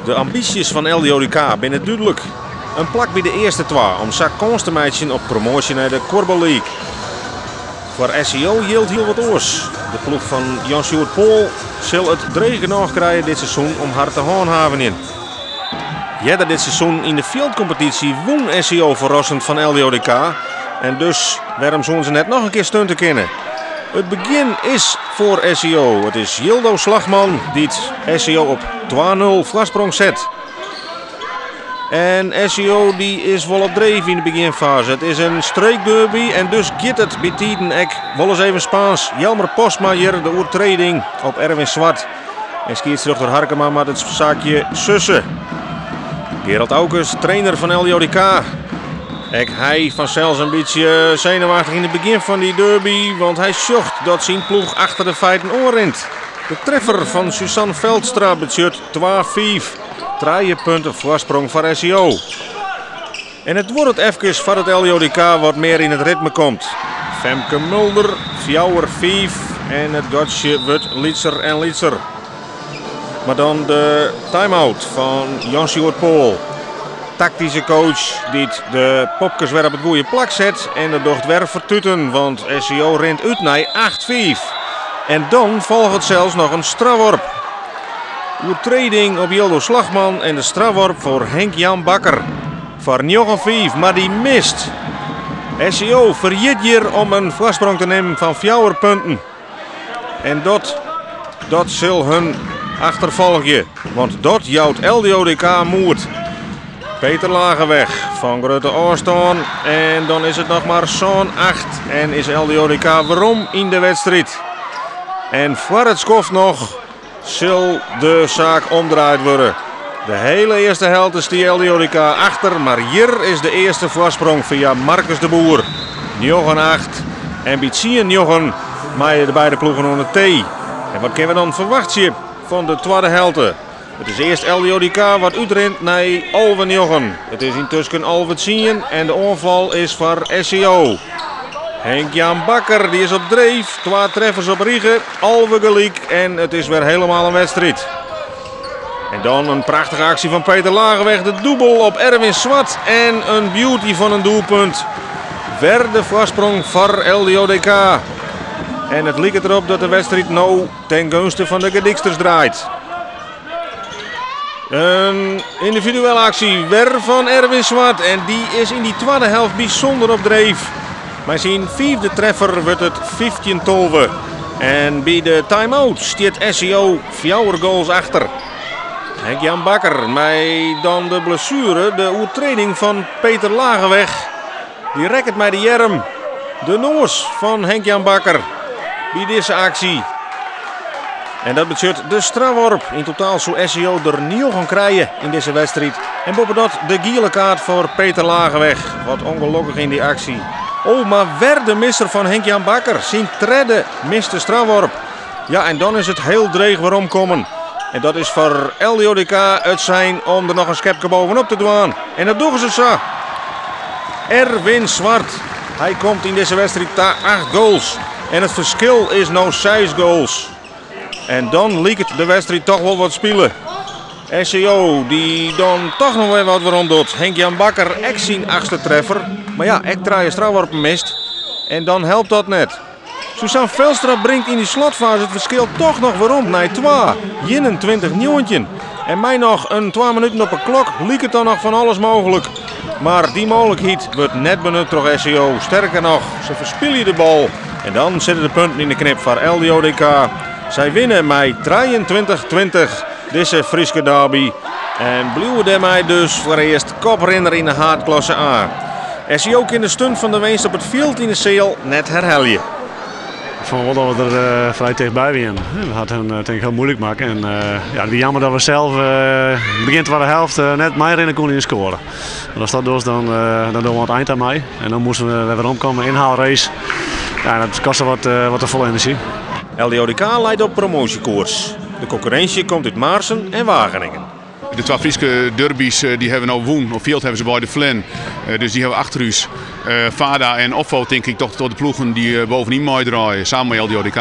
De ambysjes fan LDODK binne dúdlik. In plak by de earste twa om sa kâns te meitsjen op promoasje nei de Kuorbal League. Foar SCO jildt hiel wat oars. De ploech fan Jan Sjoerd Pool sil it dreech genôch krije dit seizoen om har te hânhavenjen. Earder dit seizoen yn de fjildkompetysje wûn SCO ferrassend fan LDODK en dus wêrom soene se net noch in kear stunte kinne? It begjin is foar SCO. It is Jildo Slagman dy't SCO op 2-0 foarsprong set. En SCO dy is wol op dreef yn de begjinfaze. It is in streekderby en dus giet it bytiden ek wolris even Spaans. Jelmer Postma hjir de oertreding op Erwin Zwart. En skiedsrjochter Harkema moat it saakje susse. Gerald Aukes, trainer fan LDODK. Ek hy fansels in bytsje senuwachtich yn it begjin fan dy derby, want hy sjocht dat syn ploech achter de feiten oanrint. De treffer fan Suzanne Veldstra betsjut 2-5. Trije punten foarsprong foar SCO. En it duorret efkes foardat LDODK wat mear yn it ritme komt. Femke Mulder, 4-5 en it gatsje wurdt lytser en lytser. Mar dan de time-out fan Jan Sjoerd Pool. Taktyske coach dy't de popkes wer op it goede plak set en dat docht wer fertuten, want SCO rint út nei 8-5. En dan folget sels noch in strafworp. Oertreding op Jildo Slagman en de strafworp foar Henk Jan Bakker. Foar 9-5, mar dy mist. SCO ferjit hjir om in foarsprong te nimmen fan 4 punten. En dat sil hun achterfolgje, want dat jout LDODK moed. Peter Lageweg fan grutte ôfstân en dan is it noch mar sân 8 en is LDODK werom yn de wedstriid. En foar it skoft noch sil de saak omdraaid wurde. De hiele earste helte stie LDODK achter, mar hjir is de earste foarsprong fia Marcus de Boer. 9-8 en by 10-9 meie de beide ploegen oan de tee. En wat kinne we dan ferwachtsje fan de twadde helte? It is earst LDODK wat útrint nei 11-9. It is yntusken 11-10 en de oanfal is foar SCO. Henk-Jan Bakker dy is op dreef. Twa treffers op rige, 11 gelyk en it is wer hielendal in wedstriid. En dan in prachtige aksje fan Peter Lageweg. De dûbel op Erwin Zwart en in beauty fan in doelpunt. Wer de foarsprong foar LDODK. En it liket derop dat de wedstriid no ten gunste fan de Gerdyksters draait. In yndividuele aksje wer fan Erwin Zwart. En dy is yn dy twadde helte bysûnder op dreef. Mei syn fiifde treffer wurdt it 15-12. En by de time-out stiet SCO 4 goals achter. Henk-Jan Bakker mei dan de blessuere, de oertreding fan Peter Lageweg. Dy rekket mei de earm de noas fan Henk-Jan Bakker by dizze aksje. En dat betsjut de strafworp. Yn totaal soe SCO der 9 krije yn dizze wedstriid. En boppedat de giele kaart foar Peter Lageweg. Wat ûngelokkich yn dy aksje. Oh, mar wer de misser fan Henk-Jan Bakker. Syn tredde miste strafworp. Ja, en dan is it hiel dreech weromkommen. En dat is foar LDODK it sein om der noch in skepke bovenop te dwaan. En dat dogge se sa. Erwin Zwart. Hy komt yn dizze wedstriid ta 8 goals. En it ferskil is no 6 goals. En dan liket de wedstriid dochs wol wat spile. SCO dy dan dochs noch wer wat werom docht. Henk-Jan Bakker ek syn achtste treffer. Mar ja, ek trije strafworpen mist. En dan helpt dat net. Suzanne Velstra bringt yn de slotfaze it ferskil dochs noch werom nei 2. 21-19. En mei noch in 2 minuten op de klok liket dan noch fan alles mooglik. Mar dy mooglikheid wurdt net benut troch SCO. Sterker noch, se ferspylje de bal. En dan sitte de punten yn de knip foar LDODK. Sy winne mei 23-20 dizze Fryske derby. En bliuwe dêrmei dus foarearst koprinner yn de haadklasse A. SCO kin de stunt fan de winst op it fjild yn de seal net werhelje. Ik fûn wol dat we der frij tichtby wiene. We hadden it tink ik hiel muoilik makke. En ja, it wie jammer dat we sels begjin twadde helte net meirinne koene yn de skoare. Want ast dat dochst, dan dogge we oan it ein ta mei. En dan moasten we wer weromkomme, ynhelrace. Ja, dat koste wat te folle enerzjy. LDODK leit op promoasjekoers. De konkurrinsje komt út Maarssen en Wageningen. De twa Fryske derby's dy hawwe we no wûn. Op fjild hawwe se beide ferlern. Dus dy hawwe we achter ús. VADA en OFFO tink ik dochs de ploegen dy't bovenyn meidraaie, samen mei LDODK.